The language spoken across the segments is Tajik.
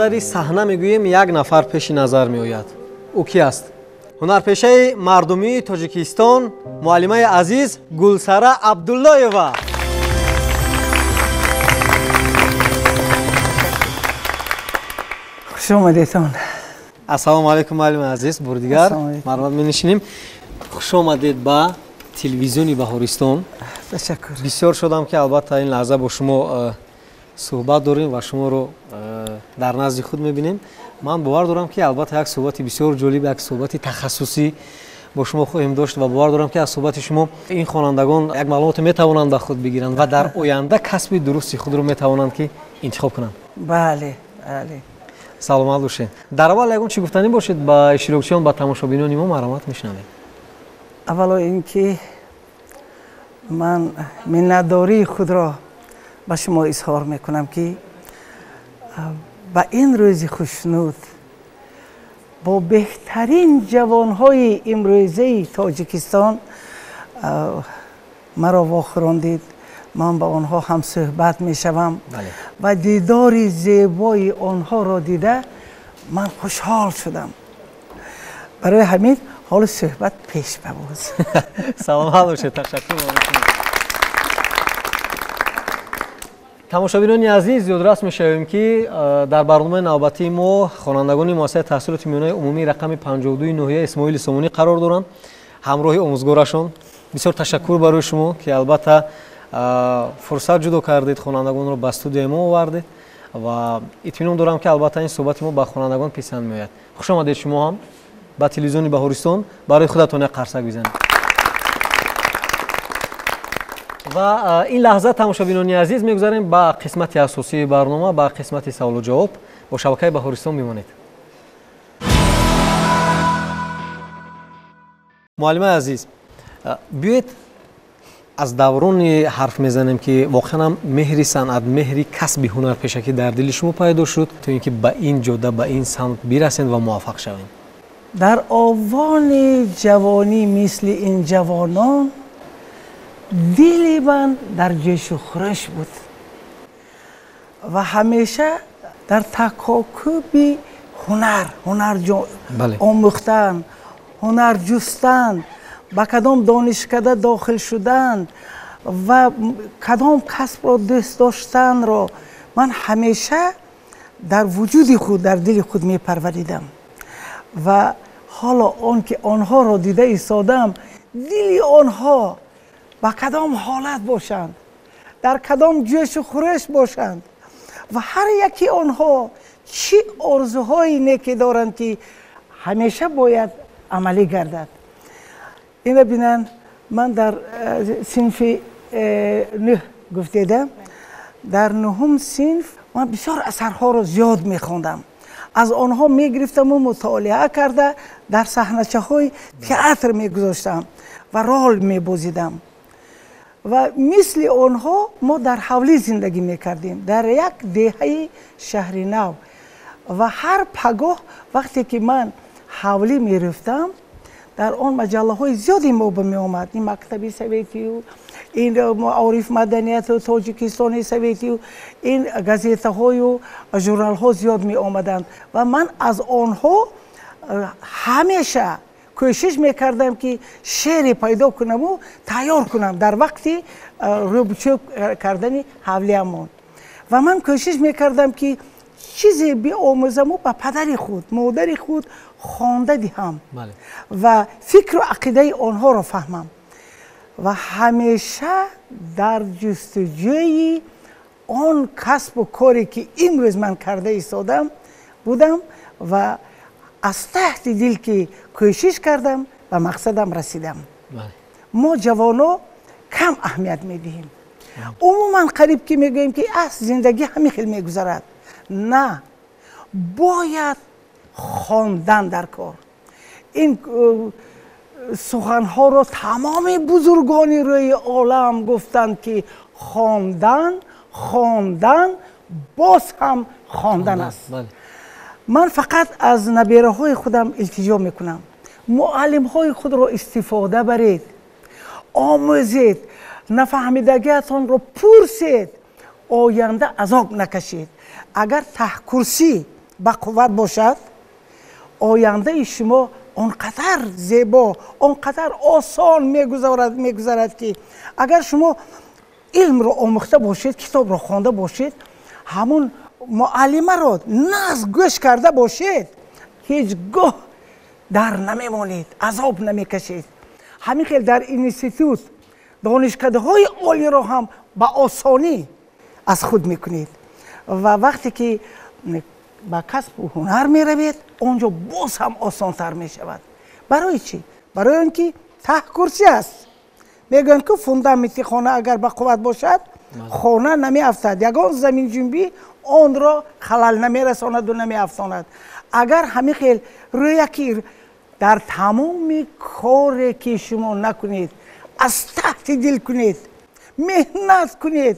Модари саҳна мегӯем, як нафар пеши назар меояд. Ӯ ки аст? Ҳунарпешаи мардумии Тоҷикистон, муаллимаи азиз Гулсара Абдуллоева. Хуш омадедтон. Ассалому алайкум, муаллими азиз, бори дигар марҳамат, менишинем. Хуш омадед ба телевизиони Баҳористон. Ташаккур. Бисёр шодам, ки албатта ин лаҳза бо шумо суҳбат дорем ва шуморо дар назди худ мебинем. Ман бовар дорам, ки албатта як суҳбати бисёр ҷолиб, як суҳбати тахассусӣ бо шумо хоҳем дошт ва бовар дорам, ки аз суҳбати шумо ин хонандагон як маълумоте метавонанд ба худ бигиранд ва дар оянда касби дурусти худро метавонанд, ки интихоб кунанд. Бале, бале. Саломат бошед. Дар аввал ягон чӣ гуфтанӣ бошед ба иштирокчиён, ба тамошобинони мо, марҳамат, мешунавем. Аввало ин ки ман миннатдории худро ба шумо изҳор мекунам, ки ба ин рӯзи хушнуд бо беҳтарин ҷавонҳои имрӯзаи Тоҷикистон маро вохӯрондид. Ман ба онҳо ҳамсӯҳбат мешавам ва дидори зебои онҳоро дида ман хушҳол шудам. Барои ҳамин ҳоло суҳбат пеш бабоз. Саломат бошед, ташаккур. Тамошобинони азиз, ёдрас мешавем, ки дар барномаи навбатии мо хонандагони муассисаи таҳсилоти миёнаи умумии рақами 52 ноҳияи Исмоили Сомонӣ қарор доранд ҳамроҳи омӯзгорашон. Бисёр ташаккур барои шумо, ки албатта фурсат ҷудо кардед, хонандагонро ба студияи мо овардед ва итминон дорам, ки албатта ин суҳбати мо ба хонандагон писанд меояд. Хуш омадед шумо ҳам ба телевизиони Баҳористон. Барои худатон як қарсак бизанед. Ва ин лаҳза, тамошобинони азиз, мегузарем ба қисмати асосии барнома, ба қисмати саволу ҷавоб. Бо шабакаи Баҳористон бимонед. Муаллимаи азиз, биёед аз даврони ҳарф мезанем, ки воқеан ҳам меҳри санъат, меҳри касби ҳунарпешакӣ дар дили шумо пайдо шуд, то ин ки ба ин ҷода, ба ин самт бирасед ва муваффақ шавед. Дар овони ҷавонӣ, мисли ин ҷавонон, дили ман дар ҷӯшу хурӯш буд ва ҳамеша дар такокуби ҳунар, ҳунар омӯхтан, ҳунар ҷустан, ба кадом донишкада дохил шудан ва кадом касбро дӯст доштанро ман ҳамеша дар вуҷуди худ, дар дили худ мепарваридам. Ва ҳоло он ки онҳоро дида истодам, дили онҳо ба кадом ҳолат бошанд, дар кадом ҷӯшу хурӯш бошанд ва ҳар яки онҳо чӣ орзуҳои неке доранд, ки ҳамеша бояд амалӣ гардад. Ина бинанд, ман дар синфи нӯҳ гуфтедам, дар нӯҳум синф ман бисёр асарҳоро зиёд мехондам, аз онҳо мегирифтаму мутолиа карда дар саҳначаҳои театр мегузоштам ва рол мебозидам. Ва мисли онҳо мо дар ҳавлӣ зиндагӣ мекардем, дар як деҳаи шаҳри нав. Ва ҳар пагоҳ вақте ки ман ҳавлӣ мерафтам, дар он маҷаллаҳои зиёде мо ба меомад: ин мактаби советию, ин маориф, маданияту Тоҷикистони советию, ин газетаҳою журналҳо зиёд меомаданд. Ва ман аз онҳо ҳамеша кӯшиш мекардам, ки шеъре пайдо кунаму тайёр кунам дар вақти рӯбучӯб кардани ҳавлиямон. Ва ман кӯшиш мекардам, ки чизе биомӯзаму ба падари худ, модари худ хонда диҳам ва фикру ақидаи онҳоро фаҳмам. Ва ҳамеша дар ҷустуҷӯи он касбу коре, ки имрӯз ман карда истодам, будам ва аз таҳти дил ки кӯшиш кардам, ба мақсадам расидам. Мо ҷавоно кам аҳамият медиҳем. Умуман қариб ки мегӯем, ки ас зиндагӣ ҳамин хел мегузарад. На, бояд хондан дар кор. Ин суханҳоро тамоми бузургони рӯи олам гуфтанд, ки хондан, хондан, боз ҳам хондан аст. Ман фақат аз набераҳои худам илтиҷо мекунам: муаллимҳои худро истифода баред, омӯзед, нафаҳмидагиатонро пурсед, оянда азоб накашед. Агар таҳкурсӣ ба қувват бошад, ояндаи шумо он қадар зебо, он қадар осон мегузарад, ки агар шумо илмро омӯхта бошед, китобро хонда бошед, ҳамун муаллимаро нағз гӯш карда бошед, ҳеҷ гоҳ дар намемонед, азоб намекашед. Ҳамин хел дар институт донишкадаҳои олиро ҳам ба осонӣ аз худ мекунед. Ва вақте ки ба касбу ҳунар меравед, он ҷо боз ҳам осонтар мешавад. Барои чӣ? Барои он ки таҳ курсӣ аст. Мегӯянд, ки фундаменти хона агар ба қувват бошад, хона намеафтад, ягон заминҷунбӣ онро халал намерасонаду намеафтонад. Агар ҳамин хел рӯяки дар тамоми коре ки шумо накунед, аз таҳти дил кунед, меҳнат кунед,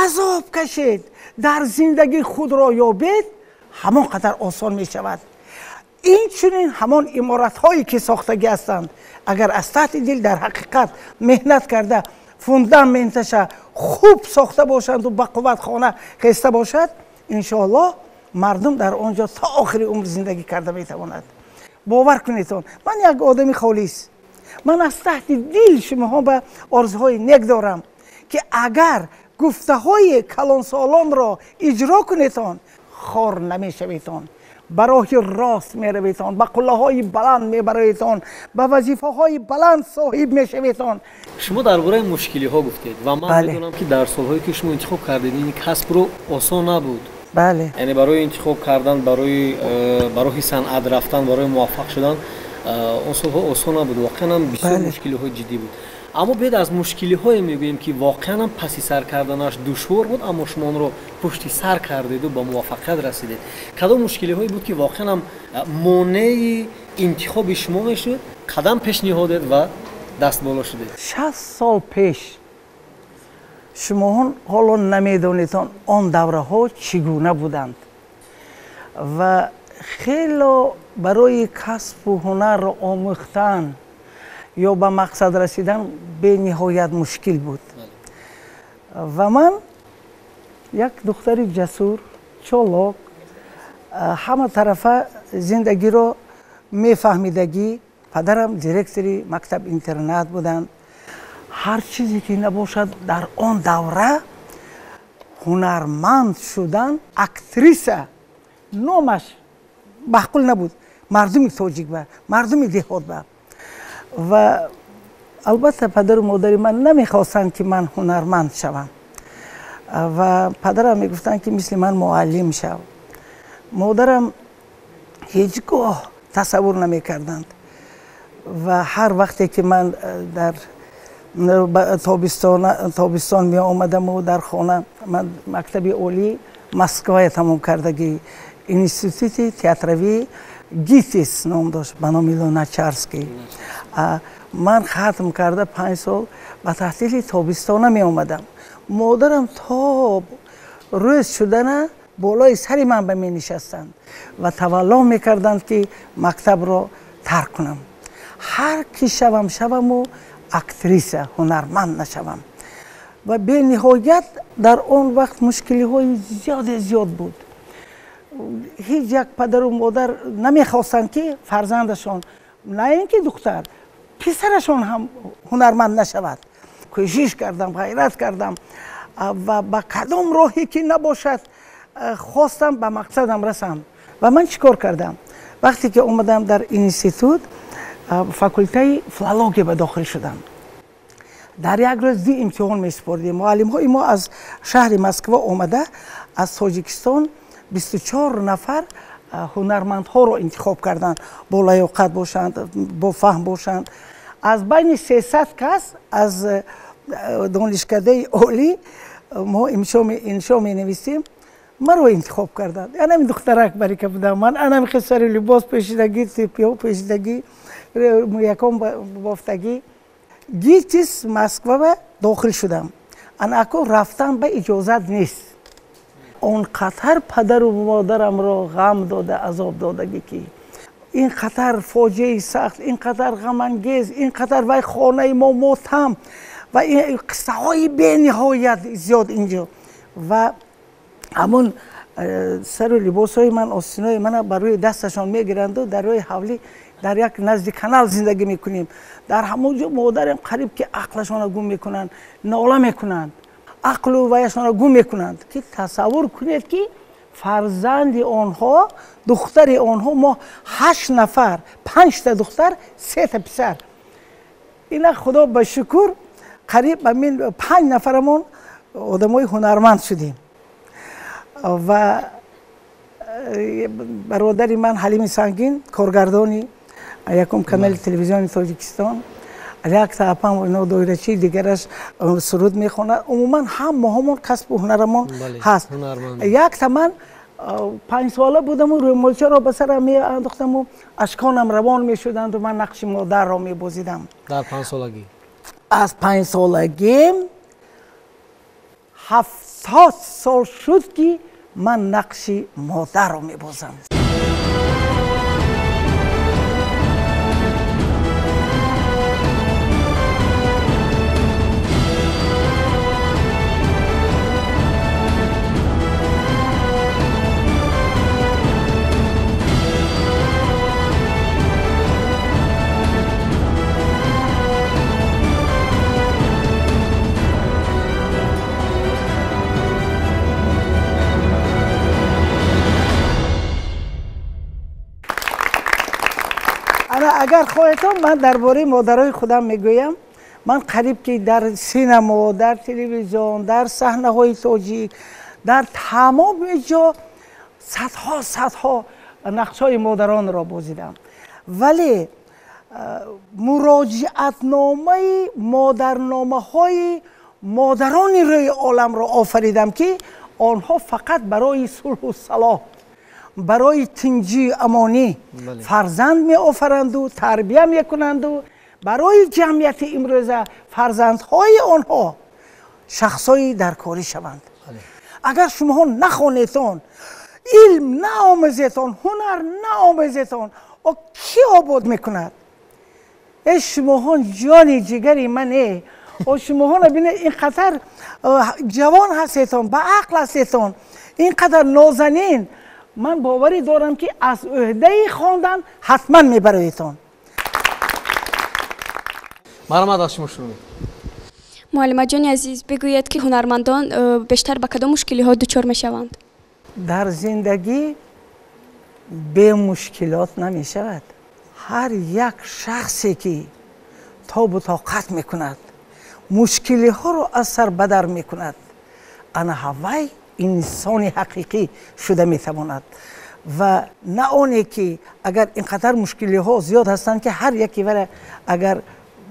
азоб кашед, дар зиндагӣ худро ёбед, ҳамон қадар осон мешавад. Инчунин ҳамон иморатҳое ки сохтагӣ ҳастанд, агар аз таҳти дил дар ҳақиқат меҳнат карда, фундаменташа хуб сохта бошанду ба қувват хона хеста бошад, иншоаллоҳ, мардум дар он ҷо то охири умр зиндагӣ карда метавонад. Бовар кунедон, ман як одами холис, ман аз таҳти дил шумоҳо ба орзуҳои нек дорам, ки агар гуфтаҳои калонсолонро иҷро кунедон, хор намешаведон, ба роҳи рост мераведон, ба қуллаҳои баланд мебароедон, ба вазифаҳои баланд соҳиб мешаведон. Шумо дар бораи мушкилиҳо гуфтед ва ман медонам, ки дар солҳое ки шумо интихоб кардед ин касбро, осон набуд. Яъне барои интихоб кардан, барои ба роҳи санъат рафтан, барои муваффақ шудан он солҳо осон набуд. Воқеан ҳам бисёр мушкилиҳои ҷиддӣ буд. Аммо биёед, аз мушкилиҳое мегӯем, ки воқеан ҳам паси сар карданаш душвор буд, аммо шумо онро пушти сар кардеду ба муваффақият расидед. Кадом мушкилиҳое буд, ки воқеан ҳам монеи интихоби шумо мешуд, қадам пеш ниҳодед ва даст боло шудед? 60 сол пеш, шумоҳон ҳоло намедонедон, он давраҳо чӣ гуна буданд ва хело барои касбу ҳунарро омӯхтан ё ба мақсад расидан бениҳоят мушкил буд. Ва ман як духтари ҷасур, чолок, ҳама тарафа зиндагиро мефаҳмидагӣ. Падарам директори мактаб интернат буданд. Ҳар чизе ки набошад, дар он давра ҳунарманд шудан, актриса номаш маъқул набуд мардуми тоҷик ба мардуми деҳот ба. Ва албатта, падару модари ман намехостанд, ки ман ҳунарманд шавам. Ва падарам мегуфтанд, ки мисли ман муаллим шав. Модарам ҳеҷ гоҳ тасаввур намекарданд. Ва ҳар вақте ки ман дар тобистон меомадаму дар хона, ман мактаби олии Москвая тамом кардагӣ, институти театровии ГИТИС ном дошт, ба номи Луначарский ман хатм карда, 5 сол ба таҳсили тобистона меомадам. Модарам то рӯз шудана болои сари ман ба менишастанд ва тавалло мекарданд, ки мактабро тарк кунам, ҳар ки шавам шаваму актриса, ҳунарманд нашавам. Ва бениҳоят дар он вақт мушкилиҳои зиёде зиёд буд. Ҳеҷ як падару модар намехостанд, ки фарзандашон, на ин ки духтар, писарашон ҳам ҳунарманд нашавад. Кӯшиш кардам, ғайрат кардам ва ба кадом роҳе ки набошад, хостам ба мақсадам расам. Ва ман чӣ кор кардам? Вақте ки омадам, дар институт факултаи филология ба дохил шудам. Дар як рӯз ду имтиҳон месупордем. Муаллимҳои мо аз шаҳри Москва омада, аз Тоҷикистон 24 нафар ҳунармандҳоро интихоб карданд, бо лаёқат бошанд, бо фаҳм бошанд. Аз байни 300 кас аз донишкадаи олӣ мо иншо менависем, маро интихоб карданд. Анами духтарак барика будам ман, анами хисари либос пӯшидагӣ, типиҳо пӯшидагӣ, мӯякон бофтагӣ. ГИТИС Москвава дохил шудам. Анако рафтан ба иҷозат нест. Он қадар падару модарамро ғам дода, азоб додагӣ, ки ин қадар фоҷиаи сахт, ин қадар ғамангез, ин қадар вай хонаи мо мотам ва қиссаҳои бениҳоят зиёд инҷо. Ва ҳамун Сару либосҳои ман, остинои мана ба рӯи дасташон мегиранду дар рӯи ҳавлӣ дар як назди канал зиндагӣ мекунем. Дар ҳамон ҷо модарам қариб ки ақлашонро гум мекунанд, нола мекунанд, ақлу ваяшонро гум мекунанд, ки тасаввур кунед, ки фарзанди онҳо, духтари онҳо, мо 8 нафар, 5та духтар, 3та писар. Ина худо ба шукр қариб ҳамин 5 нафарамон одамои ҳунарманд шудем. Ва бародари ман Ҳалими Сангин, коргардони якум канали телевизиони Тоҷикистон, якта апам ино доирачи, дигараш суруд мехонад. Умуман ҳамаҳомон касбу ҳунарамон ҳаст. Якта ман 5 сола будаму рӯмолчаро ба сарам меандохтаму ашконам равон мешуданду ман нақши модарро мебозидам. Дар 5 солагӣ? Аз 5 солагим 70 сол шуд, ки ман нақши модарро мебозам. Агар хоҳедон, ман дар бораи модарои худам мегӯям. Ман қариб ки дар синамо, дар телевизион, дар саҳнаҳои тоҷик, дар тамоми ҷо садҳо садҳо нақшҳои модаронро бозидам. Вале муроҷиатномаи модарномаҳои модарони рӯи оламро офаридам, ки онҳо фақат барои сулҳу салоҳ, барои тинҷию амонӣ фарзанд меофаранду тарбия мекунанду барои ҷамъияти имрӯза фарзандҳои онҳо шахсҳои даркорӣ шаванд. Агар шумоҳо нахонетон, илм наомӯзетон, ҳунар наомӯзетон, о кӣ обод мекунад? Э шумоҳо ҷони ҷигари мане, о шумоҳоро бинед, ин қадар ҷавон ҳастетон, ба ақл ҳастетон, ин қадар нозанин. Ман боварӣ дорам, ки аз ӯҳдаи хондан ҳатман мебароедтон. Марҳамат, аз шумо шурӯъ. Муаллимаҷони азиз, бигӯед, ки ҳунармандон бештар ба кадом мушкилиҳо дучор мешаванд? Дар зиндагӣ бемушкилот намешавад. Ҳар як шахсе ки тобу тоқат мекунад, мушкилиҳоро аз сар бадар мекунад, ана ҳавай инсони ҳақиқӣ шуда метавонад. Ва на оне ки агар ин қадар мушкилиҳо зиёд ҳастанд, ки ҳар яке вара агар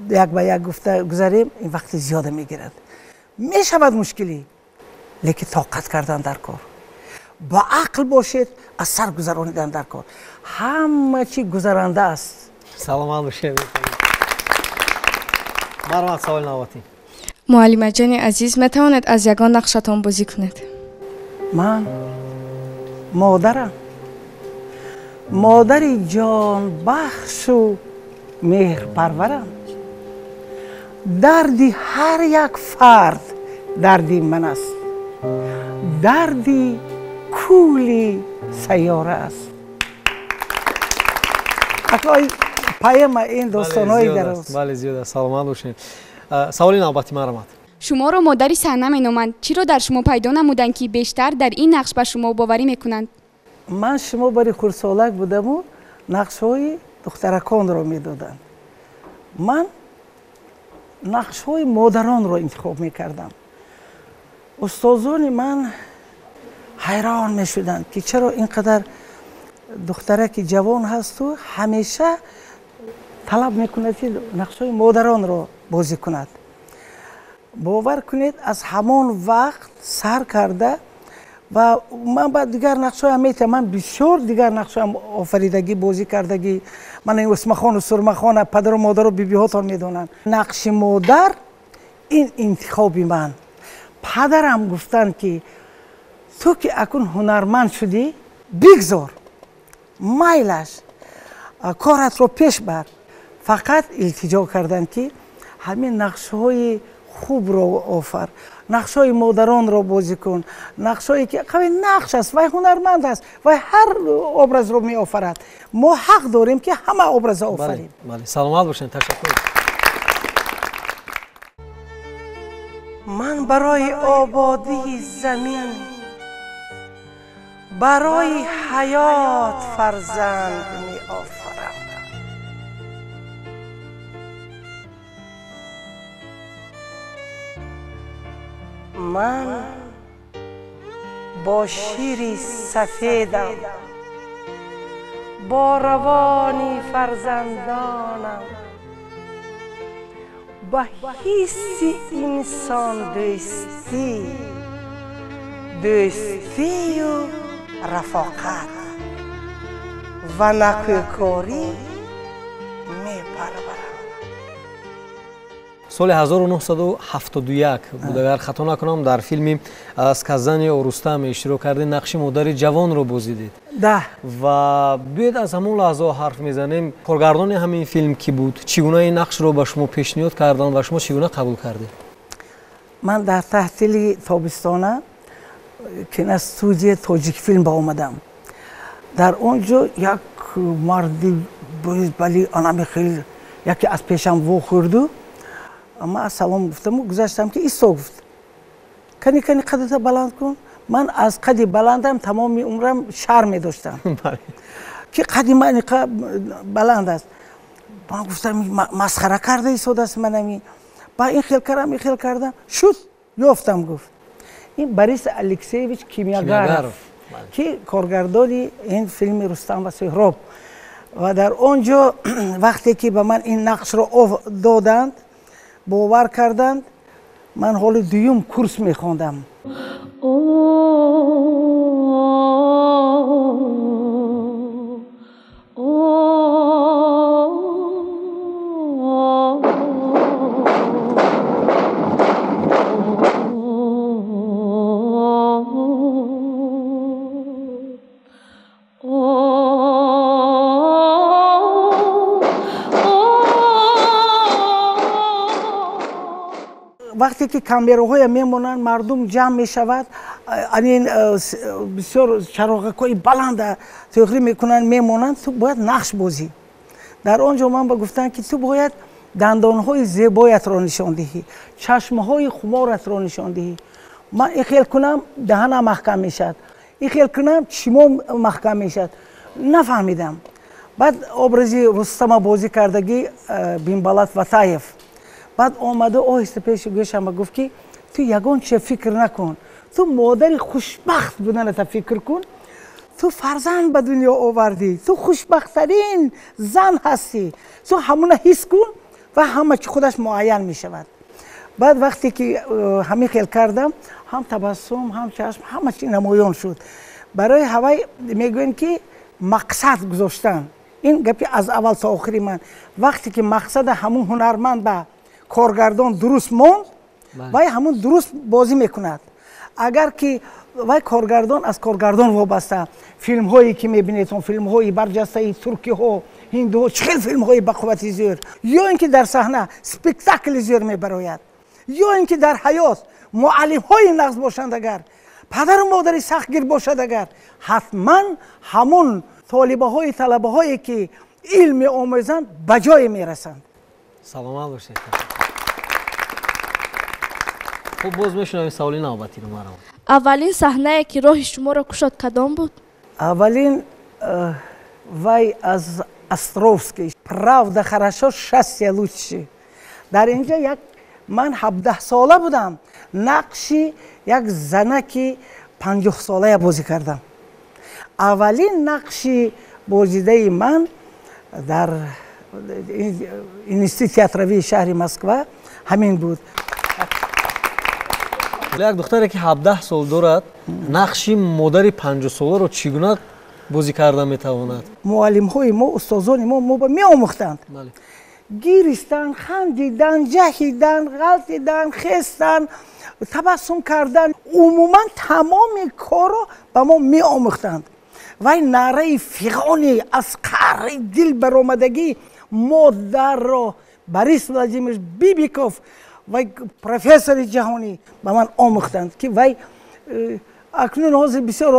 як ба як гуфта гузарем, ин вақти зиёда мегирад. Мешавад мушкилӣ, лекин тоқат кардан дар кор, ба ақл бошед, аз сар гузаронидан дар кор. Ҳама чи гузаранда аст. Саломат бошед. Марҳамат, саволи навбатӣ. Муаллимаҷони азиз, метавонед аз ягон нақшатон бозӣ кунед? Ман модарам, модари ҷонбахшу меҳрпарварам. Дарди ҳар як фард дарди ман аст, дарди кули сайёра аст. Акои поэма ин достонои дароз. Бале, зиёд аст. Саломат бошед. Саволи навбатӣ, марҳамат. Шуморо модари саҳна меноманд. Чиро дар шумо пайдо намуданд, ки бештар дар ин нақш ба шумо боварӣ мекунанд? Ман шумо бари хурдсолак будаму нақшҳои духтараконро медоданд. Ман нақшҳои модаронро интихоб мекардам. Устозони ман ҳайрон мешуданд, ки чаро ин қадар духтараки ҷавон ҳасту ҳамеша талаб мекунад, ки нақшҳои модаронро бозӣ кунад. Бовар кунед, аз ҳамон вақт сар карда ва ман ба дигар нақшҳоям метавонам. Ман бисёр дигар нақшҳоям офаридагӣ, бозӣ кардагӣ. Ман ин Усмахону Сурмахона падару модару бибиҳотон медонанд. Нақши модар ин интихоби ман. Падарам гуфтанд, ки ту ки акун ҳунарманд шудӣ, бигзор, майлаш, коратро пеш бар. Фақат илтиҷо карданд, ки ҳамин нақшҳои хубро офар, нақшҳои модаронро бозӣ кун, нақшҳое ки қави нақш аст, вай ҳунарманд аст, вай ҳар образро меофарад. Мо ҳақ дорем, ки ҳама образро офарем. Саломат бошед, ташаккур. Ман барои ободии замин, барои ҳаёт фарзанд меофарам. Ман бо шири сафедам, бо равони фарзандонам, ба ҳисси инсондӯстӣ, дӯстию рафоқат ва накӯкорӣ мепарварам. Соли 1971 буд, агар хато накунам, дар филми «Сказание о Рустаме» иштирок кардед, нақши модари ҷавонро бозидед. Да. Ва биёед аз ҳамон лаҳзаҳо ҳарф мезанем. Коргардони ҳамин филм кӣ буд? Чӣ гуна ин нақшро ба шумо пешниҳод карданд ва шумо чӣ гуна қабул кардед? Ман дар таҳтили тобистона киностудия Тоҷикфилм ба омадам. Дар он ҷо як марди бали анами хел яке аз пешам вохӯрду. Ман салом гуфтаму гузаштам, ки исто гуфт. Кани, кани, қадата баланд кун. Ман аз қади баландам тамоми умрам шарм медоштам, ки қади ман иқа баланд аст. Ман гуфтам, масхара карда истодааст манами. Ба ин хел кардам, ин хел кардам, шуд, ёфтам, гуфт. Ин Борис Алексеевич Кимиёгаров, ки коргардони ин филми Рустам ва Суҳроб. Ва дар он ҷо вақте ки ба ман ин нақшро доданд, бовар карданд, ман ҳоли дуюм курс мехондам. Вақте ки камераҳоя мемонанд, мардум ҷамъ мешавад, анин бисёр чароғакҳои баланда тӯғрӣ мекунанд, мемонанд, ту бояд нақш бозӣ. Дар он ҷо ман ба гуфтанд, ки ту бояд дандонҳои зебоятро нишон диҳӣ, чашмҳои хуморатро нишон диҳӣ. Ман ин хел кунам, даҳанам маҳкам мешавад, ин хел кунам, чишмом маҳкам мешавад. Нафаҳмидам. Баъд образи Рустама бозӣ кардагӣ Бимбалат Ватаев. Баъд омада оҳиста пеши гӯшама гуфт, ки ту ягон чизе фикр накун, ту модари хушбахт буданата фикр кун, ту фарзанд ба дунё овардӣ, ту хушбахттарин зан ҳастӣ, ту ҳамона ҳис кун ва ҳама чи худаш муайян мешавад. Баъд вақте ки ҳамин хел кардам, ҳам табассум, ҳам чашм, ҳама чи намоён шуд. Барои ҳавай мегӯем, ки мақсад гузоштан, ин гапи аз аввал то охири ман. Вақте ки мақсада ҳамун ҳунарманд ба коргардон дуруст монд, вай ҳамун дуруст бозӣ мекунад. Агар ки вай коргардон аз коргардон вобаста, филмҳое ки мебинед, он филмҳои барҷастаи туркиҳо, ҳиндуҳо, чӣ хел филмҳои бақуввати зӯр, ё ин ки дар саҳна спектакли зӯр мебарояд, ё ин ки дар ҳаёт муаллимҳои нағз бошанд, агар падару модари сахтгир бошад, агар ҳатман ҳамун толибаҳои талабаҳое ки илм меомӯзанд, ба ҷое мерасанд. Саломат бошед. Хуб, боз мешунавем саволи навбатиро маро. Аввалин саҳнае, ки роҳи шуморо кушод, кадом буд? Аввалин вай аз Островский, «Правда хорошо, счастье лучше». Дар инҷа як ман 17сола будам, нақши як занаки 50солая бозӣ кардам. Аввалин нақши бозидаи ман дар институти театровии шаҳри Москва ҳамин буд. Як духтаре, ки 17 сол дорад, нақши модари 50соларо чӣ гуна бозӣ карда метавонад? Муаллимҳои мо, устозони мо мо меомӯхтанд. Гиристан, хандидан, ҷаҳидан, ғалтидан, хестан, табассум кардан, умуман тамоми корро ба мо меомӯхтанд. Вай наъраи фиғони аз қаъри дил баромадагӣ модарро Борис Владимирович Бибиков Вай профессори ҷаҳонӣ ба ман омӯхтанд, ки вай акнун ҳозир бисёр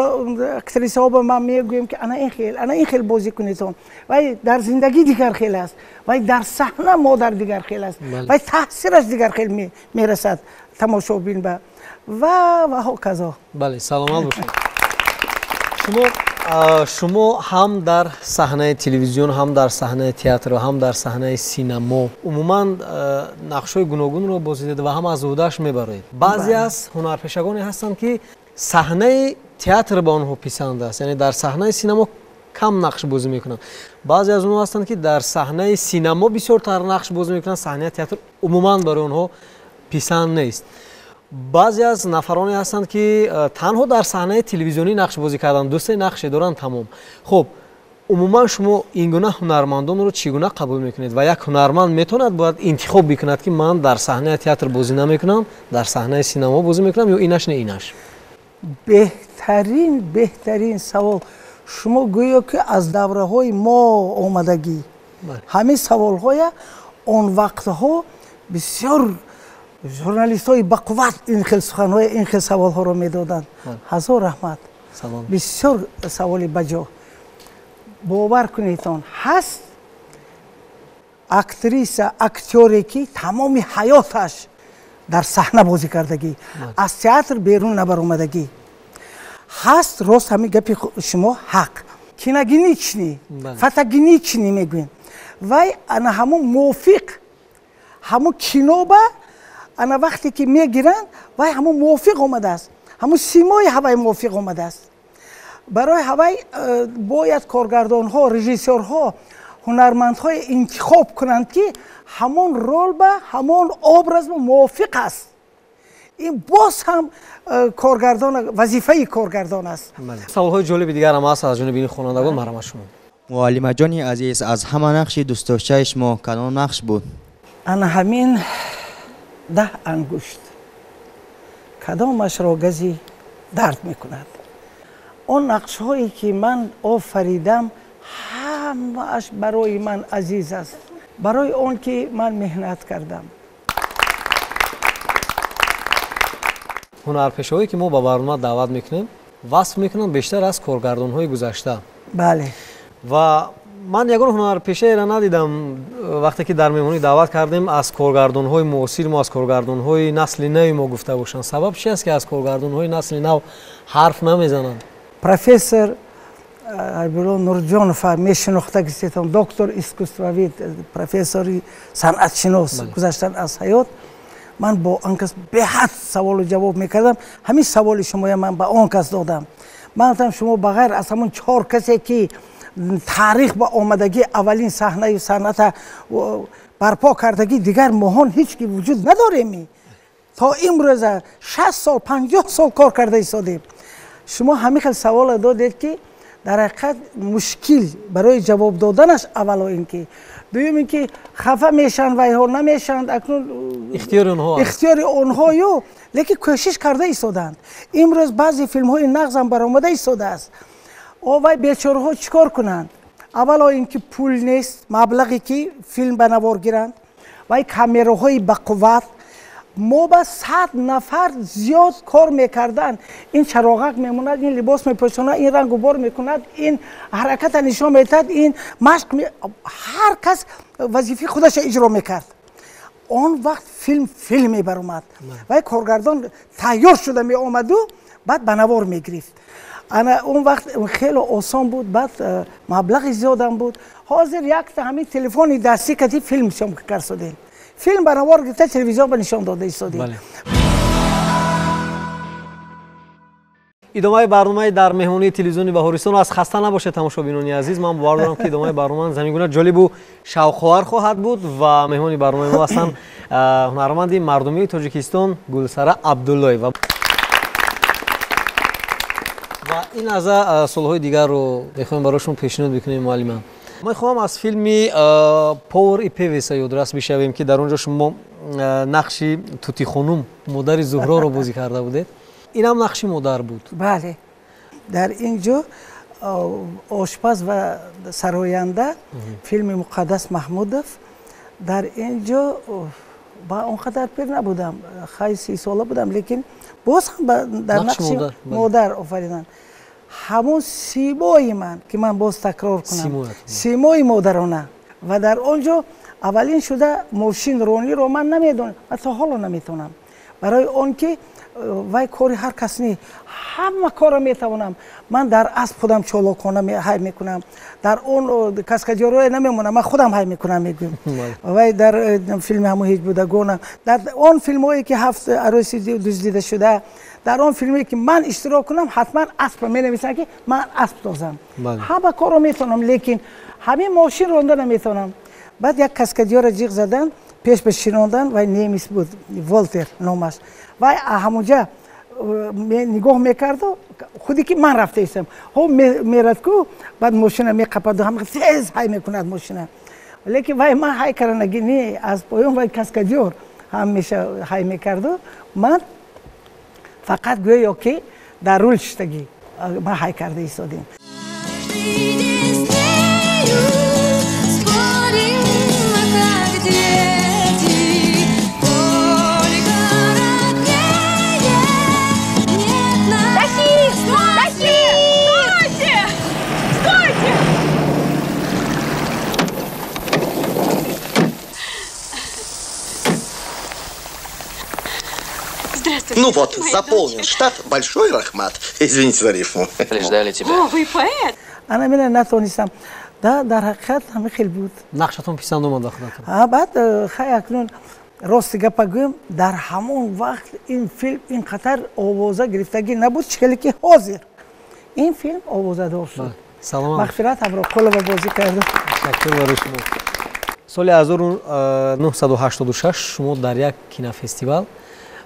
актрисаҳо ба ман мегӯем, ки ана ин хел, ана ин хел бозӣ кунедон. Вай дар зиндагӣ дигар хел аст, вай дар саҳна модар дигар хел аст, вай таъсираш дигар хел мерасад тамошобин ба ва ҳоказо. Бале, саломат бошед. Шумо ҳам дар саҳнаи телевизион, ҳам дар саҳнаи театр ва ҳам дар саҳнаи синамо умуман нақшҳои гуногунро бозидед ва ҳам аз ӯҳдааш мебароед. Баъзе аз ҳунарпешагоне ҳастанд, ки саҳнаи театр ба онҳо писанд аст, яъне дар саҳнаи синамо кам нақш бозӣ мекунанд. Баъзе аз онҳо ҳастанд, ки дар саҳнаи синамо бисёртар нақш бозӣ мекунанд, саҳнаи театр умуман барои онҳо писанд нест. Баъзе аз нафароне ҳастанд, ки танҳо дар саҳнаи телевизионӣ нақш бозӣ карданд, ду се нақше доранд, тамом. Хуб, умуман шумо ин гуна ҳунармандонро чӣ гуна қабул мекунед ва як ҳунарманд метавонад бояд интихоб бикунад, ки ман дар саҳнаи театр бозӣ намекунам, дар саҳнаи синамо бозӣ мекунам ё инаш не инаш? Беҳтарин, беҳтарин савол. Шумо гӯё ки аз давраҳои мо омадагӣ. Ҳамин саволҳоя он вақтҳо бисёр журналистҳои бақувват ин хел суханҳоя, ин хел саволҳоро медоданд. Ҳазор раҳмат. Бисёр саволи баҷо. Бовар кунедон, ҳаст актриса, актёре, ки тамоми ҳаёташ дар саҳна бозӣ кардагӣ, аз театр берун набаромадагӣ. Ҳаст, рост ҳамин гапи шумо ҳақ. Киногеничный, фотогеничный мегӯем. Вай ана ҳамон мувофиқ, ҳамон киноба ана вақте ки мегиранд, вай ҳамон мувофиқ омадааст, ҳамон симои ҳавай мувофиқ омадааст. Барои ҳавай бояд коргардонҳо, режиссёрҳо ҳунармандҳое интихоб кунанд, ки ҳамон рол ба ҳамон образ мувофиқ аст. Ин боз ҳам коргардон, вазифаи коргардон аст. Саволҳои ҷолиби дигар ҳам аст аз ҷониби ин хонандагон. Марҳамат шумо. Муаллимаҷони азиз, аз ҳама нақши дӯстдоштаи шумо кадом нақш буд? Ана ҳамин 10 ангушт кадомашро гази дард мекунад. Он нақшҳое ки ман офаридам, ҳамааш барои ман азиз аст, барои он ки ман меҳнат кардам. Ҳунарпешаҳое ки мо ба барнома даъват мекунем, васф мекунанд бештар аз коргардонҳои гузашта. Бале. Ва ман ягон ҳунарпешаеро надидам, вақте ки дар меҳмонӣ даъват кардем, аз коргардонҳои муосири мо, аз коргардонҳои насли нави мо гуфта бошанд. Сабаб чи аст, ки аз коргардонҳои насли нав ҳарф намезананд? Профессор Айбулло Нурҷонов мешинохтагистетон, доктор искусствовед, профессори санъатшинос, гузаштан аз ҳаёт. Ман бо он кас беҳад саволу ҷавоб мекардам. Ҳамин саволи шумоя ман ба он кас додам. Ман гуфтам, шумо ба ғайр аз ҳамон 4 касе, ки таърих ба омадагӣ аввалин саҳнаю санъата барпо кардагӣ, дигар моҳон ҳеҷ ки вуҷуд надорем. То имрӯза 60 сол, 50 сол кор карда истодем. Шумо ҳамин хел саволе додед, ки дар ҳақиқат мушкил барои ҷавоб доданаш. Аввало ин ки, дуюм ин ки хафа мешаванд вайҳо намешаванд, акнун ихтиёри онҳо, ихтиёри онҳою, лекин кӯшиш карда истоданд. Имрӯз баъзе филмҳои нағзам баромада истодааст. О вай бечораҳо чӣ кор кунанд? Аввало ин ки пул нест, маблағе ки филм ба навор гиранд, вай камераҳои бақувват. Мо ба 100 нафар зиёд кор мекарданд. Ин чароғак мемонад, ин либос мепӯшонад, ин рангу бор мекунад, ин ҳараката нишон медиҳад, ин машқ. Ҳар кас вазифаи худаша иҷро мекард. Он вақт филм филм мебаромад. Вай коргардон тайёр шуда меомаду баъд ба навор мегирифт. Ана он вақт хеле осон буд, баъд маблағи зиёдам буд. Ҳозир якта ҳамин телефони дастӣ кати филм съёмка кард. Филм ба навор гирифта, телевизион ба нишон дода истодем. Идомаи барномаи дар меҳмонии телевизиони Баҳористон аст. Хаста набошед, тамошобинони азиз. Ман бовар дорам, ки идомаи барнома замингуна ҷолибу шавқовар хоҳад буд ва меҳмони барномаи мо ҳастанд ҳунарманди мардумии Тоҷикистон Гулсара Абдуллоева. Ва ин лаҳза суолҳои дигарро мехоҳем барои шумо пешниҳод бикунем, муаллима. Ман хоҳам аз филми Повар и певица ёдрас бишавем, ки дар он ҷо шумо нақши Тутихонум, модари Зуҳроро бозӣ карда будед. Инам нақши модар буд. Бале, дар ин ҷо ошпаз ва сароянда, филми Муқаддас Маҳмудов. Дар ин ҷо Ба он қадар пир набудам, хай 30 сола будам, лекин боз ҳам дар нақши модар офариданд. Ҳамон симои ман, ки ман боз такрор кунам, симои модарона. Ва дар он ҷо аввалин шуда мошин рониро ман намедонам ва то ҳоло наметавонам. Барои он ки вай кори ҳар кас не, ҳама корро метавонам. Ман дар асп худам чолокона ҳай мекунам, дар он каскадёрое намемонам, ман худам ҳай мекунам, мегӯям. Вай дар филми ҳамон ҳеҷ будагона, дар он филмҳое ки ҳафт арӯси дуздида шуда, дар он филме ки ман иштирок кунам, ҳатман аспро менависам ки ман асп тозам. Ҳама корро метавонам, лекин ҳамин мошин ронда наметавонам. Баъд як каскадёра ҷиғ задан, пеш ба шинондан, вай немис буд, Волтер номаш. Вай ҳамонҷа нигоҳ мекарду, худе ки ман рафта истам. Ҳо мерад ку, баъд мошина меқападу, ҳам тез ҳай мекунад мошина. Лекин вай ман ҳай карданаги не, аз поён вай каскадёр ҳамеша ҳай мекарду, ман фақат гӯё ки дар рул шиштагӣ ман ҳай карда истодем. Ну вот, заполнен штат, большой рахмат. Извините за рифму. Ждали тебя. О, вы поэт. Ана меня натонистам. Да, дар ҳақиқат ҳама хел буд. Нақшатон писанд омад ба худатон? Баъд хай акнун рости гапа гӯем, дар ҳамон вақт ин филм ин қадар овоза гирифтагӣ набуд, чӣ хеле ки ҳозир. Ин филм овозадор шуд. Саломат. Мағфират Ҳамроқулова бозӣ кард. Ташаккур барои шумо. Соли 1986 шумо дар як кинофестивал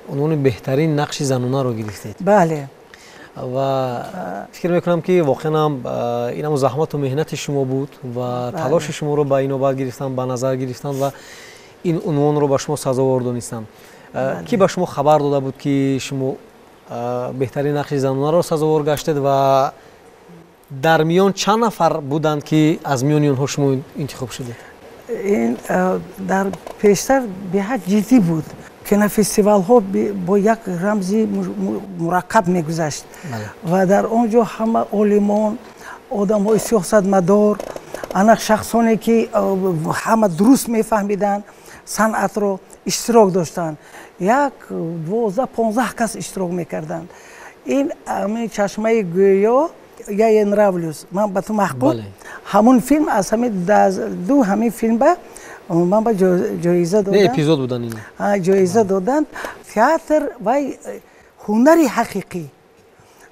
унвони беҳтарин нақши занонаро гирифтед. Бале. Ва фикр мекунам ки воқеан ҳам ин ҳам заҳмату меҳнати шумо буд ва талоши шуморо ба инобат гирифтан, ба назар гирифтан ва ин унвонро ба шумо сазовор донистам. Ки ба шумо хабар дода буд ки шумо беҳтарин нақши занонаро сазовор гаштед ва дар миён чанд нафар буданд ки аз миёни онҳо шумо интихоб шудед? Ин дар пештар беҳад ҷиддӣ буд. Кинофестивалҳо бо як рамзи мураккаб мегузашт ва дар он ҷо ҳама олимон, одамҳои сиёсатмадор, ана шахсоне ки ҳама дуруст мефаҳмиданд санъатро, иштирок доштанд. 1, 12, 15 кас иштирок мекарданд. Ин ҳамин чашмаи гӯё я ей нравлюсь, ман ба ту маҳбуб, ҳамон филм аз ҳамин ду ҳамин филм ба ман ба ҷоиза доданд. Эпизод будан ин. Ҷоиза доданд. Театр вай ҳунари ҳақиқӣ,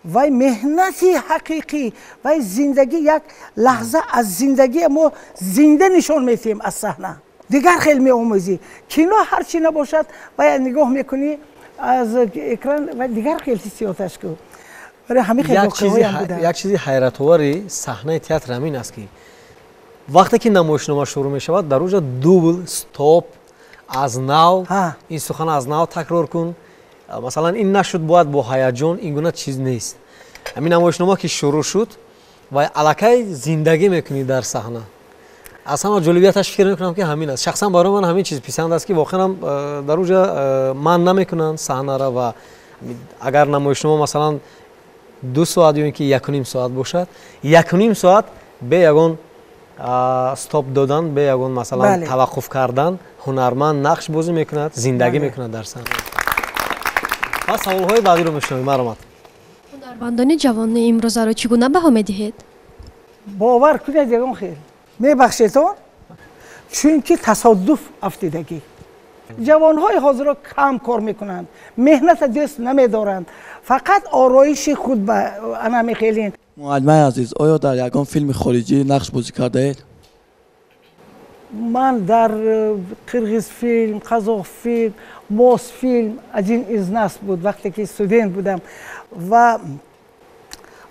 вай меҳнати ҳақиқӣ, вай зиндагӣ, як лаҳза аз зиндагии мо зинда нишон медиҳем аз саҳна. Дигар хел меомӯзӣ. Кино ҳар чӣ набошад, вай нигоҳ мекунӣ аз экран, вай дигар хел ҳиссиёташ ку. Як чизи ҳайратовари саҳнаи театр ҳамин аст ки вақте ки намоишнома шурӯъ мешавад, дар оҷа дубл, стоп, аз нав, ин сухан аз нав такрор кун. Масалан, ин нашуд, бояд бо ҳаяҷон, ин гуна чиз нест. Ҳамин намоишнома ки шурӯъ шуд, вай аллакай зиндагӣ мекунӣ дар саҳна. Аз ҳама ҷолибияташ фикр мекунам ки ҳамин аст. Шахсан барои ман ҳамин чиз писанд аст ки воқеан дар оҷа ман намекунанд саҳнара ва агар намоишнома масалан 2 соат ё ин ки 1.5 соат бошад, 1.5 соат бе ягон стоп додан, бе ягон масалан таваққуф кардан, ҳунарманд нақш бозӣ мекунад, зиндагӣ мекунад дар саҳна. Пас саволҳои баъдиро мешунавем. Марҳамат. Ҳунармандони ҷавони имрӯзаро чӣ гуна баҳо медиҳед? Бовар кунед, ягон хел. Мебахшедон, чунки тасодуф афтидагӣ. Ҷавонҳои ҳозиро кам кор мекунанд, меҳната дӯст намедоранд, фақат ороиши худ ба ана мехелин. Муаллимаи азиз, оё дар ягон филми хориҷӣ нақш бозӣ кардаед? Ман дар Қирғизфилм, Қазоқфилм, Мосфилм один из нас буд, вақте ки студент будам. Ва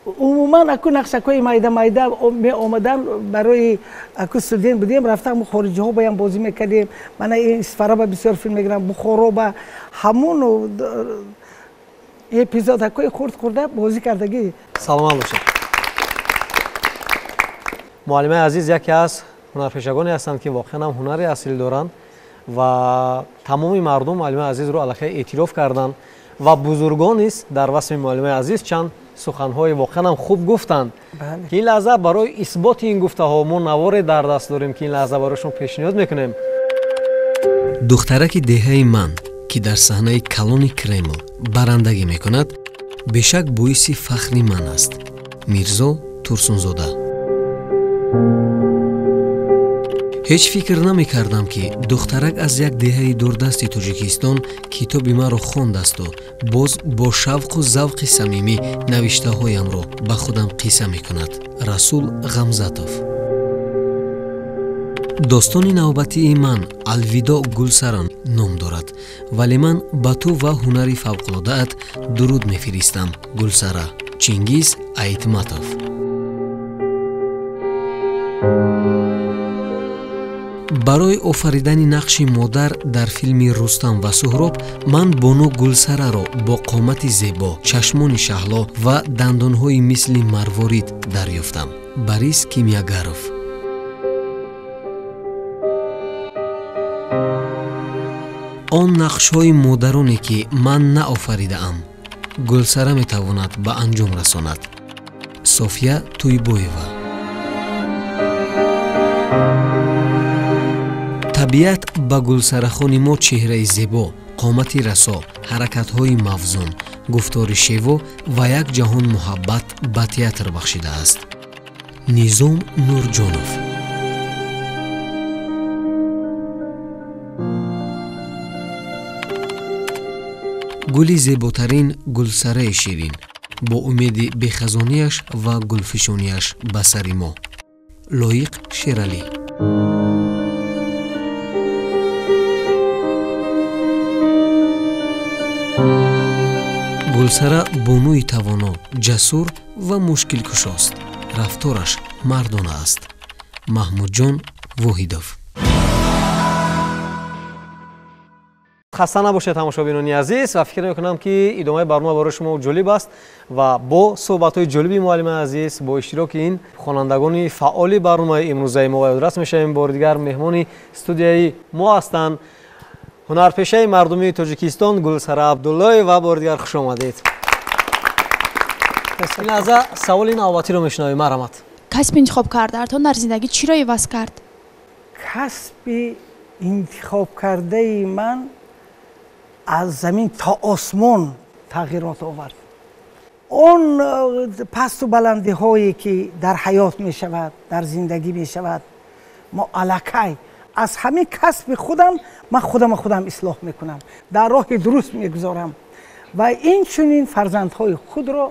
умуман аку нақшакҳои майда майда меомадам, барои аку студент будем, рафтам хориҷиҳо баям бозӣ мекардем. Мана Исфараба бисёр филм мегирам, Бухороба, ҳамон эпизодҳои хурд хурда бозӣ кардагӣ. Саломат бошед. Муаллимаи азиз яке аз ҳунарпешагоне ҳастанд ки воқеан ҳам ҳунари асил доранд Ва тамоми мардум муаллимаи азизро аллакай эътироф карданд ва бузургон низ дар васфи муаллимаи азиз чанд суханҳои воқеан ҳам хуб гуфтанд, ки ин лаҳза барои исботи ин гуфтаҳо мо наворе дар даст дорем, ки ин лаҳза барои шумо пешниҳод мекунем. Духтараки деҳаи ман, ки дар саҳнаи калони Кремл барандагӣ мекунад, бешак боиси фахри ман аст. Мирзо Турсунзода. Ҳеҷ фикр намекардам, ки духтарак аз як деҳаи дурдасти Тоҷикистон китоби маро хондасту боз бо шавқу завқи самимӣ навиштаҳоямро ба худам қисса мекунад. Расул Ғамзатов. Достони навбатии ман Алвидо Гулсаран ном дорад, вале ман ба ту ва ҳунари фавқулодаат дуруд мефиристам, Гулсара. Чингиз Айтматов. Барои офаридани нақши модар дар филми Рустам ва Суҳроб ман бону Гулсараро бо қомати зебо, чашмони шаҳло ва дандонҳои мисли марворид дарёфтам. Борис Кимягаров. Он нақшҳои модароне, ки ман наофаридаам, Гулсара метавонад ба анҷом расонад. София Туйбоева. Табиат ба Гулсарахони мо чеҳраи зебо, қомати расо, ҳаракатҳои мавзун, гуфтори шево ва як ҷаҳон муҳаббат ба театр бахшидааст. Низом Нурҷонов. Гули зеботарин Гулсараи ширин бо умеди бехазонияш ва гулфишонияш ба сари мо. Лоиқ Шералӣ. Гулсара бонуи тавоно, ҷасур ва мушкилкушост. Рафтораш мардона аст. Маҳмудҷон Воҳидов. Хаста набошед, тамошобинони азиз, ва фикр мекунам, ки идомаи барнома барои шумо ҷолиб аст ва бо суҳбатҳои ҷолиби муаллимаи азиз, бо иштироки ин хонандагони фаъоли барномаи имрӯзаи мо ёдрас мешавем. Бори дигар меҳмони студияи мо ҳастанд ҳунарпешаи мардумии Тоҷикистон Гулсара Абдуллоева. Бори дигар хуш омадед. Ин лаҳза саволи навбатиро мешунавем. Марҳамат. Касби интихобкардаатон дар зиндагӣ чиро иваз кард? Касби интихобкардаи ман аз замин то осмон тағйирот овард. Он пасту баландиҳое, ки дар ҳаёт мешавад, дар зиндагӣ мешавад, мо аллакай аз ҳамин касби худам ман худама худам ислоҳ мекунам, дар роҳи дуруст мегузорам ва инчунин фарзандҳои худро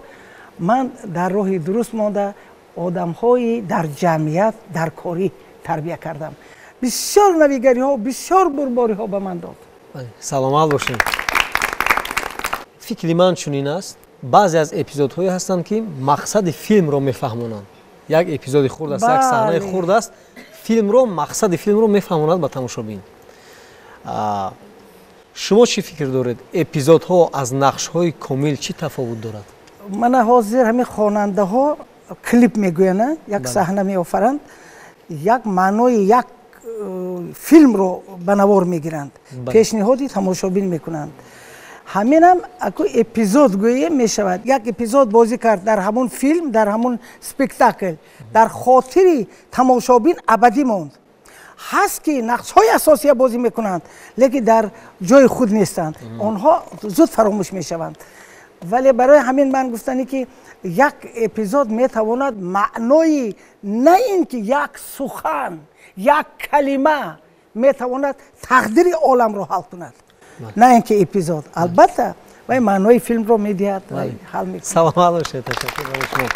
ман дар роҳи дуруст монда, одамҳои дар ҷамъият дар корӣ тарбия кардам. Бисёр навигариҳо, бисёр бурбориҳо ба ман дод. Саломат бошед. Фикри ман чунин аст, баъзе аз эпизодҳое ҳастанд, ки мақсади филмро мефаҳмонанд. Як эпизоди хурд аст, як саҳнаи хурд аст, филмро, мақсади филмро мефаҳмонад ба тамошобин. Шумо чӣ фикр доред? Эпизодҳо аз нақшҳои комил чӣ тафовут дорад? Мана ҳозир ҳамин хонандаҳо клип мегӯянд, як саҳна меофаранд, як маънои як филмро ба навор мегиранд, пешниҳоди тамошобин мекунанд. Ҳаминам аку эпизод гӯем мешавад. Як эпизод бозӣ кард дар ҳамон филм, дар ҳамон спектакл, дар хотири тамошобин абадӣ монд. Ҳаст, ки нақшҳои асосия бозӣ мекунанд, лекин дар ҷои худ нестанд, онҳо зуд фаромӯш мешаванд. Вале барои ҳамин ман гуфтанӣ, ки як эпизод метавонад маънои на ин ки як сухан, як калима метавонад тақдири оламро ҳал кунад, на ин ки эпизод. Албатта, вай маънои филмро медиҳад, ҳал мекунад. Саломат бошед, ташаккур барои шумо.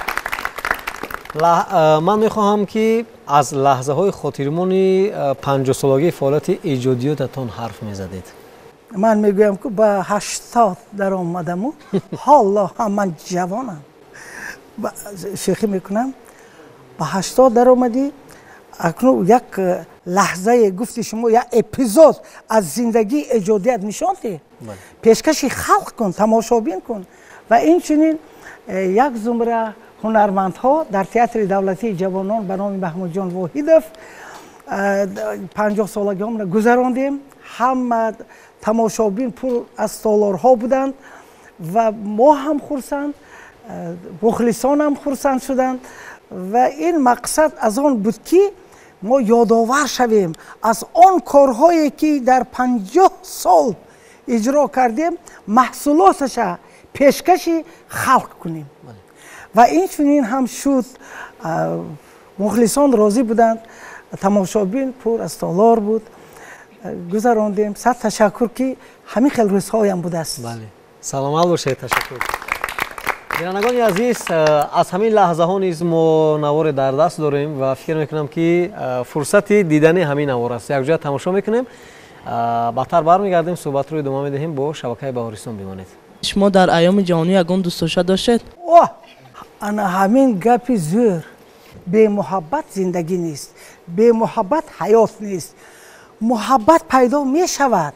Ман мехоҳам, ки аз лаҳзаҳои хотирмони 50-солагии фаъолияти эҷодиётатон ҳарф мезадед. Ман мегӯям, ки ба 80 даромадаму ҳоло ҳам ман ҷавонам. Шӯхӣ мекунам. Ба 80 даромадӣ, акнун як лаҳзае гуфти шумо, як эпизод аз зиндагии эҷодият нишон диҳ, пешкаши халқ кун, тамошобин кун. Ва инчунин як зумра ҳунармандҳо дар театри давлатии ҷавонон ба номи Маҳмудҷон Воҳидов 50-солагиҳомро гузарондем. Ҳама тамошобин пур аз толорҳо буданд ва мо ҳам хурсанд, мухлисон ҳам хурсанд шуданд. Ва ин мақсад аз он буд, ки мо ёдовар шавем аз он корҳое, ки дар 50 сол иҷро кардем, маҳсулоташа пешкаши халқ кунем. Ва инчунин ҳам шуд. Мухлисон розӣ буданд, тамошобин пур аз толор буд. Гузарондем. Сад ташаккур, ки ҳамин хел рӯзҳоям будааст. Саломат бошед, ташаккур. Бинандагони азиз, аз ҳамин лаҳзаҳо низ мо наворе дар даст дорем ва фикр мекунам, ки фурсати дидани ҳамин навор аст. Якҷоя тамошо мекунем, баъдтар бармегардем, суҳбатро идома медиҳем. Бо шабакаи Баҳористон бимонед. Шумо дар айёми ҷавонӣ ягон дӯстдошта доштед? Оҳ, ана ҳамин гапи зӯр. Бемуҳаббат зиндагӣ нест, бемуҳаббат ҳаёт нест. Муҳаббат пайдо мешавад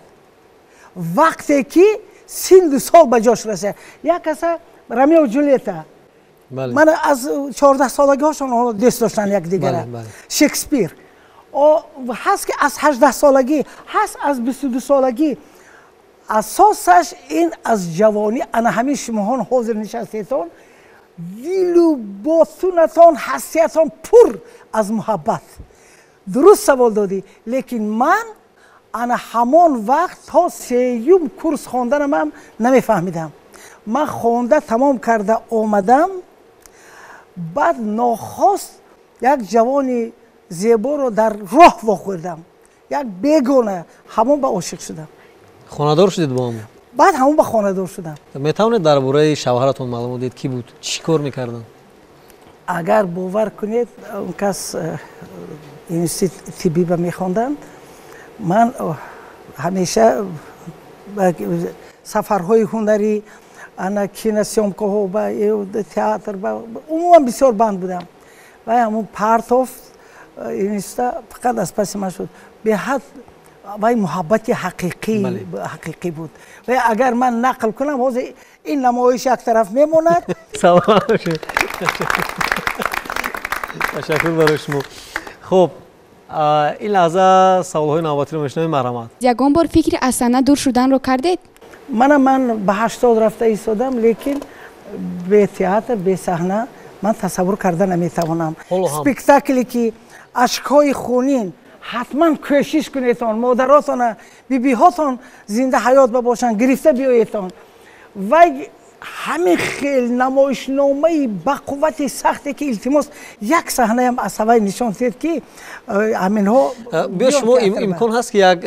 вақте ки синну сол ба ҷош расад. Як каса Ромео Ҷулета, мана аз 14-солагиҳошон онҳо дӯст доштанд якдигара. Шекспир ҳаст, ки аз 18-солагӣ, ҳаст аз 22-солагӣ. Асосаш ин аз ҷавонӣ. Ана ҳамин шумоҳон ҳозир нишастетон, дилу ботунатон, ҳастиятон пур аз муҳаббат. Дуруст савол додӣ, лекин ман ана ҳамон вақт то сеюм курс хонданамам намефаҳмидам. Ман хонда тамом карда омадам, баъд нохост як ҷавони зеборо дар роҳ вохӯрдам, як бегона, ҳамон ба ошиқ шудам. Хонадор шудед бо ҳамон? Баъд ҳамон ба хонадор шудам. Метавонед дар бораи шавҳаратон маълумот диҳед? Кӣ буд, чӣ кор мекарданд? Агар бовар кунед, он кас институт тиббиба мехонданд. Ман ҳамеша сафарҳои ҳунарӣ, ана киносъёмкаҳо, ба театр, умуман бисёр банд будам. Ва ҳамун партов института фақат аз паси ман шуд. Беҳад вай муҳаббати ҳақиқӣ буд. Ва агар ман нақл кунам, ҳозир ин намоиш як тараф мемонад. Саломат бошед, ташаккур барои шумо. Хуб, ин лаҳза саволҳои навбатиро мешунавем. Марҳамат. Ягон бор фикри аз саҳна дур шуданро кардед? Мана ман ба 80 рафта истодам, лекин бе театр, бе саҳна ман тасаввур карда наметавонам. Спектакле ки ашкҳои хунин, ҳатман кӯшиш кунедтон, модаротона, бибиҳотон зинда ҳаёт ба бошанд, гирифта биёедтон. Вай ҳамин хел намоишномаи ба қуввати сахте, ки илтимос, як саҳнаям аз ҳавай нишон диҳед, ки ҳаминҳо. Биё, шумо имкон ҳаст, ки як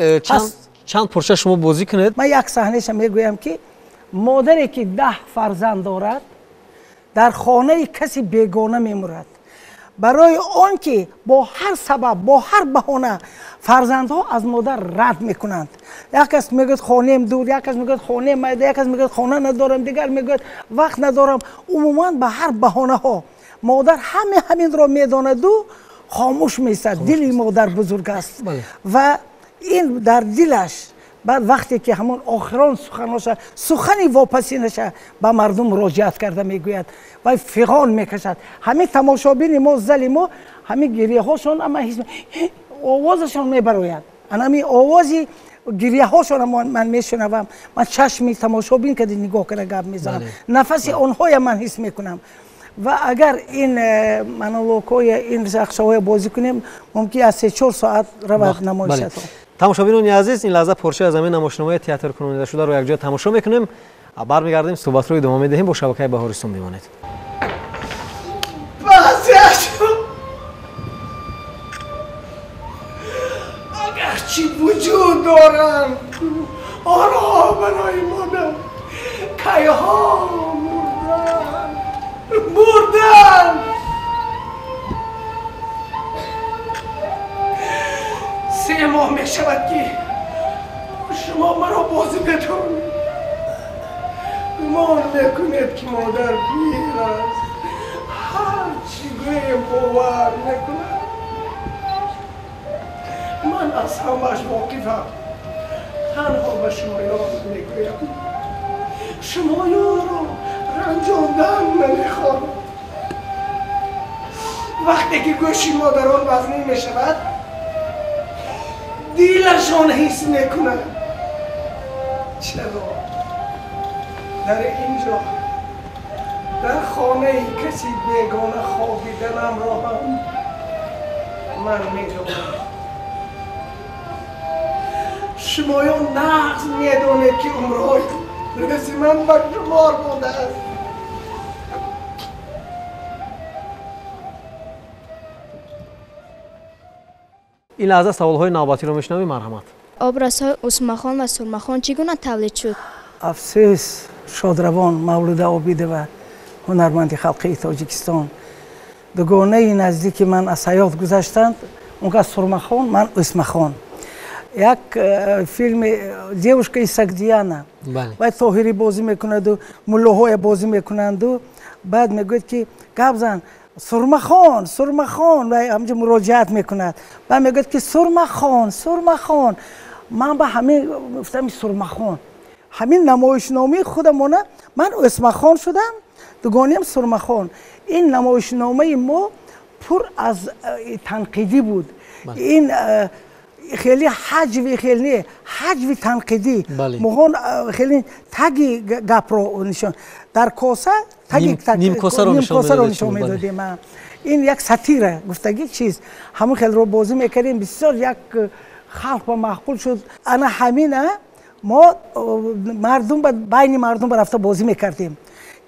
чанд порча шумо бозӣ кунед? Ман як саҳнаша мегӯям, ки модаре ки 10 фарзанд дорад, дар хонаи каси бегона мемурад, барои он ки бо ҳар сабаб, бо ҳар баҳона фарзандҳо аз модар рад мекунанд. Як кас мегӯяд хонем дур, як кас мегӯяд хонем майда, як кас мегӯяд хона надорам, дигар мегӯяд вақт надорам. Умуман ба ҳар баҳонаҳо модар ҳаме ҳаминро медонаду хомӯш меистад. Дили модар бузург аст ва ин дар дилаш. Баъд вақте ки ҳамон охирон суханоша, сухани вопасинаша ба мардум муроҷиат карда мегӯяд, вай фиғон мекашад. Ҳамин тамошобини мо, зали мо, ҳамин гирияҳошон, ама ҳис овозашон мебарояд. Ана ҳамин овози гирияҳошона ман мешунавам. Ман чашми тамошобин кади нигоҳ карда гап мезанам, нафаси онҳоя ман ҳис мекунам. Ва агар ин монологҳоя, ин нақшаҳоя бозӣ кунем, мумкин аз 3-4 соат равад намоишатон. Тамошобинони азиз, ин лаҳза порчаи аз ҳамин намоишномаи театркунонидашударо якҷоя тамошо мекунем. Бармегардем, суҳбатро идома медиҳем. Бо шабакаи Баҳористон бимонед. Баъзеашон агарчи вуҷуд доранд, онҳо барои модар кайҳо мурданд, мурданд. 3 моҳ мешавад, ки шумо маро бозӣ медоред. Гумон мекунед, ки модар пир аст, ҳар чӣ гӯем бовар мекунад. Ман аз ҳамааш воқифам. Танҳо ба шумоён мегӯям, шумоёнро ранҷондан намехоҳам. Вақте ки гӯши модарон вазнин мешавад, Дилашон ҳис мекунад. Чаро дар инҷо дар хонаи каси бегона хобиданамро ҳам ман медонам. Шумоён нағз медонед, ки умрҳои рӯзи ман ба шумор будааст. Ин лаҳза саволҳои навбатиро мешунавем, марҳамат. Образҳои Усмахон ва Сурмахон чӣ гуна тавлид шуд? Афсӯс, шодравон Мавлуда Обидова, ҳунарманди халқии Тоҷикистон, дугонаи наздики ман аз ҳаёт гузаштанд. Он кас Сурмахон, ман Усмахон. Як филми «Девушка из Сагдиана», вай Тоҳирӣ бозӣ мекунаду муллоҳое бозӣ мекунанду, баъд мегӯяд, ки гап зан, Сурмахон, Сурмахон, вай ҳамҷо муроҷиат мекунад. Баъд мегӯяд, ки Сурмахон, Сурмахон. Ман ба ҳамин гуфтам Сурмахон. Ҳамин намоишномаи худамона ман Усмахон шудам, дугониам Сурмахон. Ин намоишномаи мо пур аз танқидӣ буд. Ин хеле ҳаҷви, хеле ҳаҷви танқидӣ. Моҳон хеле таги гапро нишон дар коса, таги нимкосаро нишон медодем. Ин як сатира гуфтагӣ чиз, ҳамон хелро бозӣ мекардем, бисёр як халқ ба маъқул шуд. Ана ҳамина мо мардум байни мардум рафта бозӣ мекардем,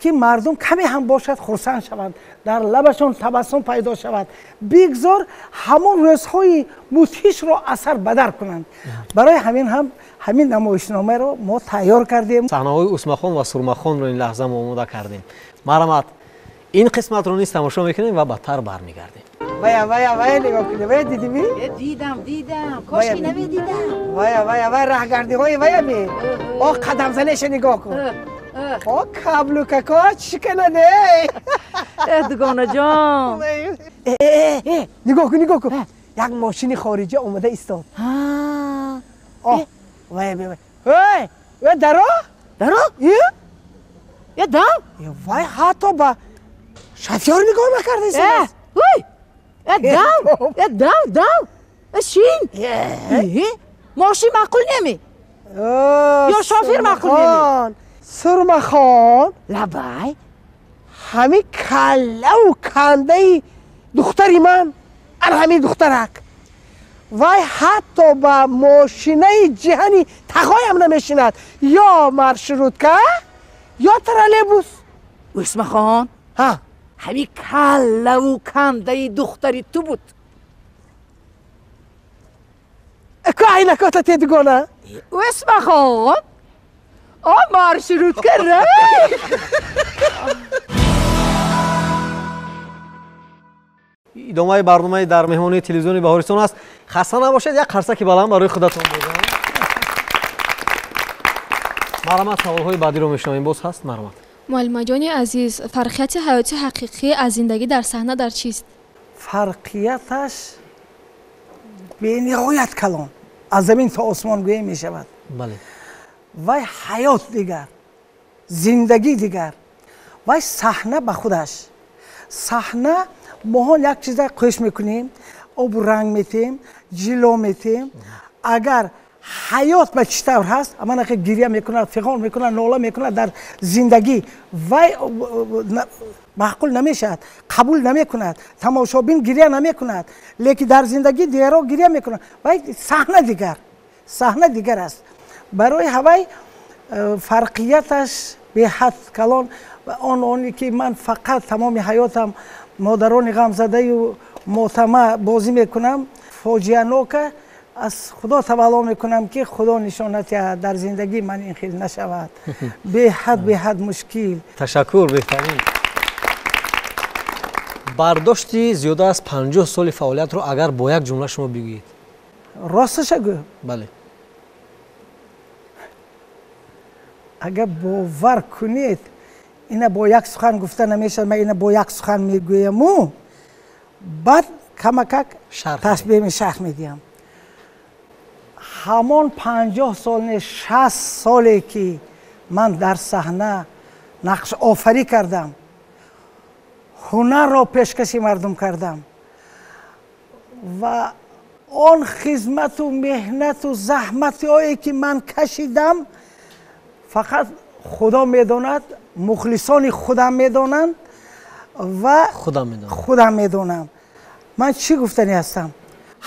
ки мардум каме ҳам бошад хурсанд шаванд, дар лабашон табассум пайдо шавад, бигзор ҳамон рӯзҳои мудҳишро асар бадар кунанд. Барои ҳамин ҳам ҳамин намоишномаро мо тайёр кардем. Саҳнаҳои Усмахон ва Сурмахонро ин лаҳза мо омода кардем. Марҳамат, ин қисматро низ тамошо мекунем ва бадтар бармегардем. Вая, вая, вая, нигоҳ кунед, вая дидимӣ? Дидам, дидам, кошки намедидам. Вая, вая, вая, раҳгардиҳои вая ме? О, қадамзанеша нигоҳ кун. О, каблукако чиканаде? Дугонаҷон. Нигоҳ кун, нигоҳ кун. Як мошини хориҷӣ омада истод. О, вая, вая. Эй, вая даро? Даро? Е, дам? Вай ҳатто ба шофёр нигоҳ накарда истодааст. Ой! Е, дам! Е, дам, дам! Е, шин! Мошин маъқул неми? Ё шофер маъқул неми? Сурмахон, лабай, ҳамин каллаву кандаи духтари ман, ан ҳамин духтарак, вай ҳатто ба мошинаи ҷиҳани тағоям намешинад, ё маршрутка, ё троллейбус. Усмахон, ҳамин каллаву кандаи духтари ту буд. Ку айнакота те, дугона? Усмахон, о, маршрутка рай. Идомаи барномаи дар меҳмонии телевизиони Баҳористон аст. Хаста набошед, як қарсаки баланд барои худатон бозам. Марҳамат, саволҳои баъдиро мешунавем. Боз ҳаст, марҳамат. Муаллимаҷони азиз, фарқияти ҳаёти ҳақиқӣ аз зиндагӣ дар саҳна дар чист? Фарқияташ бениҳоят калон, аз замин то осмон гӯя мешавад. Бале. Вай ҳаёт дигар, зиндагӣ дигар, вай саҳна ба худаш. Саҳна моҳон як чиза қӯш мекунем, обу ранг метем, ҷило метем. Агар ҳаёт ба чӣ тавр ҳаст, аманаки гиря мекунад, фиғон мекунад, нола мекунад дар зиндагӣ, вай маъқул намешавад, қабул намекунад, тамошобин гиря намекунад, лекин дар зиндагӣ дигарро гиря мекунад. Вай саҳна дигар, саҳна дигар аст. Барои ҳавай фарқияташ беҳад калон. Он оне ки ман фақат тамоми ҳаётам модарони ғамзадаю мотама бозӣ мекунам, фоҷианока, аз Худо тавалло мекунам, ки Худо нишонат диҳад дар зиндагӣ ман ин хел нашавад. Беҳад, беҳад мушкил. Ташаккур, беҳтарин. Бардошти зиёда аз 50 соли фаъолиятро агар бо як ҷумла шумо бигӯед. Росташа гӯ? Бале. Агар бовар кунед, ина бо як сухан гуфта намешавад, ман ина бо як сухан мегӯяму баъд камакак тасбеҳ шарҳ медиҳам. Ҳамон 50 сол не, 60 соле ки ман дар саҳна нақшофарӣ кардам, ҳунарро пешкаши мардум кардам ва Он хизмату меҳнату заҳматҳое ки ман кашидам, фақат Худо медонад, мухлисони худам медонанд ва худам медонам. Ман чӣ гуфтанӣ ҳастам?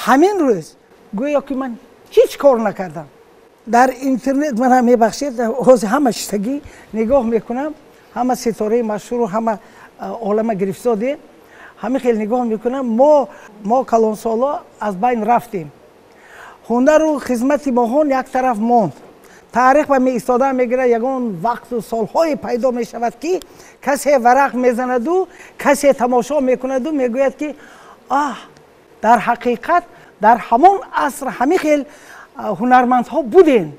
Ҳамин рӯз гӯё ки ман ҳеҷ кор накардам. Дар интернет ман ҳам мебахшед, ҳозир ҳама чизтагӣ нигоҳ мекунам, ҳама ситораи машҳуру ҳама олама гирифтоде, ҳамин хел нигоҳ мекунам. Мо калонсоло аз байн рафтем, ҳунару хизмати моҳон як тараф монд. Таърих ба меистода мегирад, ягон вақту солҳое пайдо мешавад, ки касе варақ мезанаду касе тамошо мекунаду мегӯяд, ки аҳ, дар ҳақиқат дар ҳамон аср ҳамин хел ҳунармандҳо будем.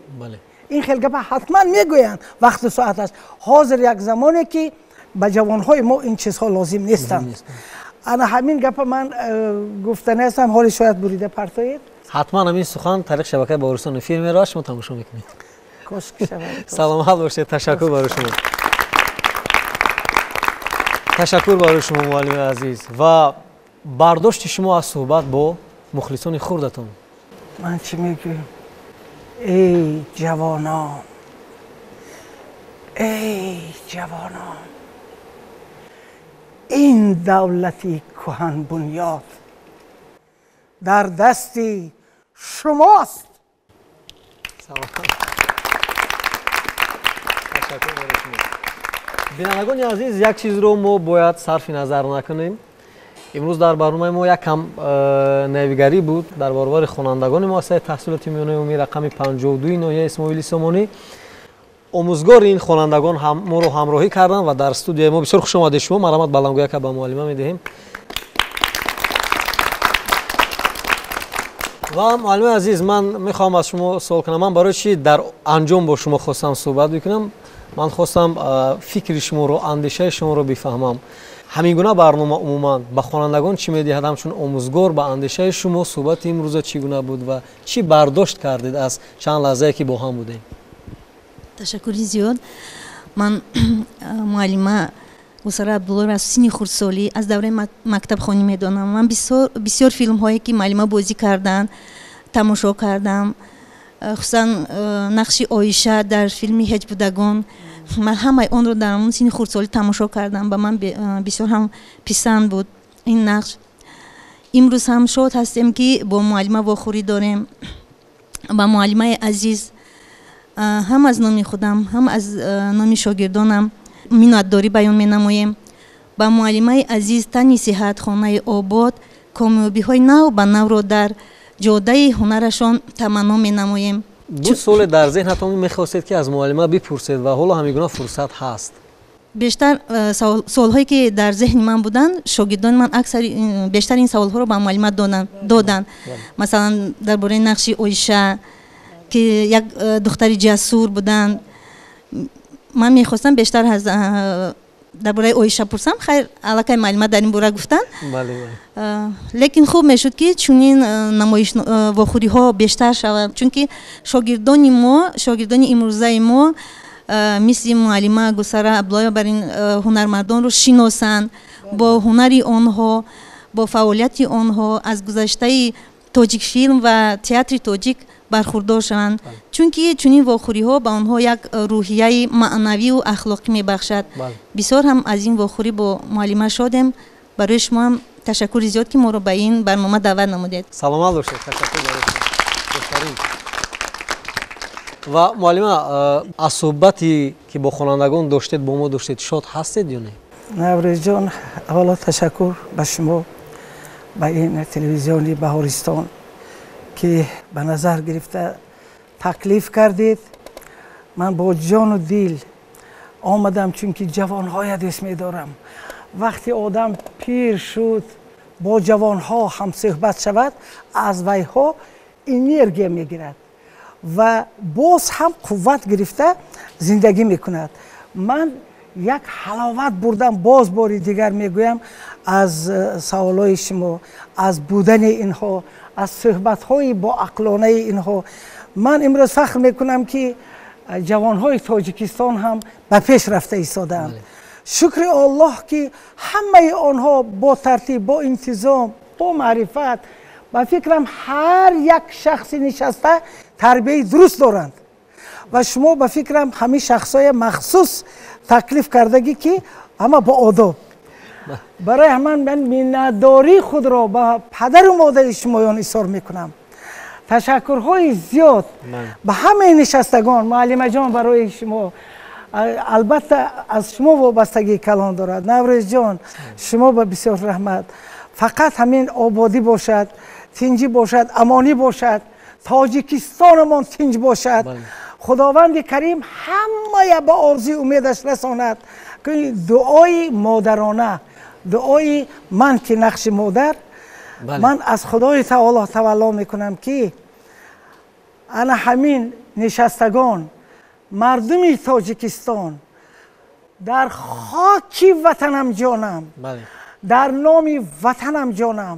Ин хел гапа ҳатман мегӯянд вақту соаташ. Ҳозир як замоне ки ба ҷавонҳои мо ин чизҳо лозим нестанд. Ана ҳамин гапа ман гуфтанӣ ҳастам, ҳоле шояд бурида партоед. Ҳатман ҳамин сухан тариқ шабакаи Баҳористон эфир меравад, шумо тамошо мекунед. Саломат бошед, ташаккур барои шумо. Ташаккур барои шумо, муаллими азиз. Ва бардошти шумо аз суҳбат бо мухлисони хурдатон? Ман чӣ мегӯям? Эй ҷавонон, эй ҷавонон, ин давлати кӯҳанбунёд дар дасти шумост. Бинандагони азиз, як чизро мо бояд сарфи назар накунем. Имрӯз дар барномаи мо як кам навигарӣ буд дар баробари хонандагони муассисаи таҳсилоти миёнаи умумии рақами 52 ноҳияи Исмоили Сомонӣ. Омӯзгори ин хонандагон моро ҳамроҳӣ карданд ва дар студияи мо бисёр хуш омадед шумо. Марҳамат, баландгӯяка ба муаллима медиҳем. Ва муаллими азиз, ман мехоҳам аз шумо суол кунам. Ман барои чӣ дар анҷом бо шумо хостам суҳбат бикунам? Ман хостам фикри шуморо, андешаи шуморо бифаҳмам. Ҳамин гуна барнома умуман ба хонандагон чӣ медиҳад? Ҳамчун омӯзгор ба андешаи шумо суҳбати имрӯза чӣ гуна буд ва чӣ бардошт кардед аз чанд лаҳзае ки бо ҳам будем? Ташаккури зиёд. Ман муаллима Гулсара Абдуллоева аз синни хурдсолӣ, аз давраи мактабхонӣ медонам. Ман бисёр филмҳое ки муаллима бозӣ карданд тамошо кардам. Хусусан нақши Оиша дар филми Ҳеҷ будагон, ман ҳамаи онро дар ҳамон синни хурдсолӣ тамошо кардам. Ба ман бисёр ҳам писанд буд ин нақш. Имрӯз ҳам шод ҳастем, ки бо муаллима вохӯрӣ дорем. Ба муаллимаи азиз ҳам аз номи худам, ҳам аз номи шогирдонам миннатдорӣ баён менамоем. Ба муаллимаи азиз тани сиҳат, хонаи обод, комёбиҳои нав ба навро дар ҷодаи ҳунарашон таманно менамоем. Ду суоле дар зеҳнатон мехостед, ки аз муаллима бипурсед ва ҳоло ҳамин гуна фурсат ҳаст? Бештар суолҳое ки дар зеҳни ман буданд, шогирдони ман аксари бештар ин саволҳоро ба муаллима доданд. Масалан, дар бораи нақши Оиша, ки як духтари ҷасур буданд. Ман мехостам бештар аз дар бораи Оиша пурсам. Хайр, аллакай муаллима дар ин бора гуфтанд. Лекин хуб мешуд, ки чунин намоиш вохӯриҳо бештар шавад, чунки шогирдони мо, шогирдони имрӯзаи мо мисли муаллима Гулсара Абдуллоева бар ин ҳунармандонро шиносанд, бо ҳунари онҳо, бо фаъолияти онҳо аз гузаштаи тоҷикфилм ва театри тоҷик бархурдор шаванд, чунки чунин вохӯриҳо ба онҳо як рӯҳияи маънавию ахлоқӣ мебахшад. Бисёр ҳам аз ин вохӯрӣ бо муаллима шодем. Барои шумо ҳам ташаккури зиёд, ки моро ба ин барнома даъват намудед. Саломат бошед, ташаккур барои шумо. Ва муаллима, аз суҳбате ки бо хонандагон доштед, бо мо доштед, шод ҳастед ё не? Наврӯзҷон, аввало ташаккур ба шумо, ба ин телевизиони Баҳористон, ки ба назар гирифта таклиф кардед. Ман бо ҷону дил омадам, чунки ҷавонҳоя дӯст медорам. Вақте одам пир шуд, бо ҷавонҳо ҳамсӯҳбат шавад, аз вайҳо энергия мегирад ва боз ҳам қувват гирифта зиндагӣ мекунад. Ман як ҳаловат бурдам, боз бори дигар мегӯям, аз саволҳои шумо, аз будани инҳо, аз суҳбатҳои боақлонаи инҳо. Ман имрӯз фахр мекунам, ки ҷавонҳои Тоҷикистон ҳам ба пеш рафта истодаанд. Шукри Аллоҳ, ки ҳамаи онҳо бо тартиб, бо интизом, бо маърифат, Ба фикрам ҳар як шахси нишаста тарбияи дуруст доранд ва шумо ба фикрам ҳамин шахсҳои махсус таклиф кардагӣ ки ҳама бо одоб. Барои ҳаман ман миннатдории худро ба падару модари шумоён изҳор мекунам. Ташаккурҳои зиёд ба ҳамаи нишастагон. Муаллимаҷон, барои шумо албатта аз шумо вобастагии калон дорад. Наврӯзҷон, шумо ба бисёр раҳмат. Фақат ҳамин ободӣ бошад, тинҷӣ бошад, амонӣ бошад, Тоҷикистонамон тинҷ бошад. Худованди карим ҳамая ба орзуи умедаш расонад. Дуои модарона, дуои ман ки нақши модар, ман аз Худои таоло тавалло мекунам ки ана ҳамин нишастагон, мардуми Тоҷикистон, дар хоки ватанам ҷонам, дар номи ватанам ҷонам,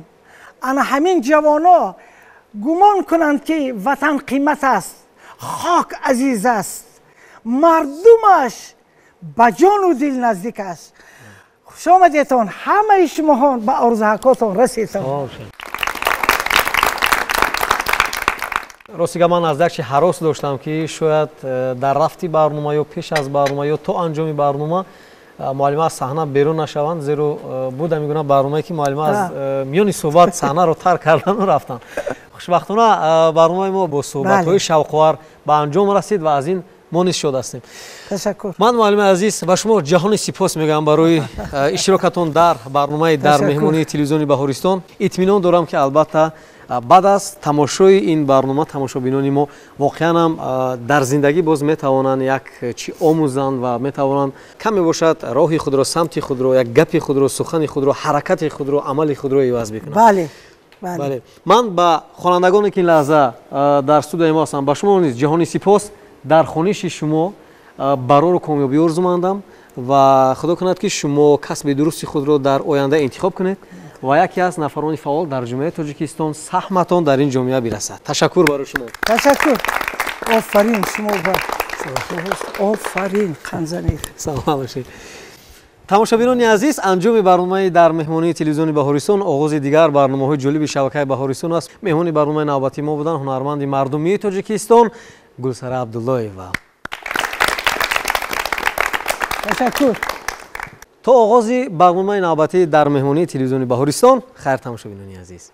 ана ҳамин ҷавоно гумон кунанд ки ватан қимат аст, хок азиз аст, мардумаш ба ҷону дил наздик аст. Хуш омадетон, ҳамаи шумоҳон ба орзуҳакотон расидтон. Рости гап, ман аз як чи ҳарос доштам ки шояд дар рафти барнома ё пеш аз барнома ё то анҷоми барнома муаллима аз саҳна берун нашаванд, зеро буд ҳамин гуна барномае ки муаллима аз миёни суҳбат саҳнаро тарк кардану рафтанд. Хушбахтона барномаи мо бо суҳбатҳои шавқовар ба анҷом расид ва аз ин мо низ шод ҳастем. Ташаккур. Ман муаллими азиз ба шумо ҷаҳони сипос мегӯям барои иштирокатон дар барномаи дар меҳмонии телевизиони Баҳористон. Итминон дорам ки албатта баъд аз тамошои ин барнома тамошобинони мо воқеан ҳам дар зиндагӣ боз метавонанд як чӣ омӯзанд ва метавонанд каме бошад роҳи худро, самти худро, як гапи худро, сухани худро, ҳаракати худро, амали худро иваз бикунанд. Бале. Бале. Ман ба хонандагоне ки ин лаҳза дар студияи мо ҳастанд, ба шумо низ ҷаҳони сипос. Дар хониши шумо барору комёбӣ орзумандам ва худо кунад ки шумо касби дурусти худро дар оянда интихоб кунед ва яке аз нафарони фаъол дар ҷомеаи Тоҷикистон саҳматон дар ин ҷомеа бирасад. Ташаккур барои шумо. Ташаккур. Офарин шумо ба офарин қанзанед. Саломат бошед. Тамошобинони азиз, анҷоми барномаи дар меҳмонии телевизиони Баҳористон оғози дигар барномаҳои ҷолиби шабакаи Баҳористон аст. Меҳмони барномаи навбатии мо буданд ҳунарманди мардумии Тоҷикистон Гулсара Абдуллоева. Ташаккур. То оғози барномаи навбатӣ дар меҳмонии телевизиони Баҳористон, хайр тамошобинони азиз.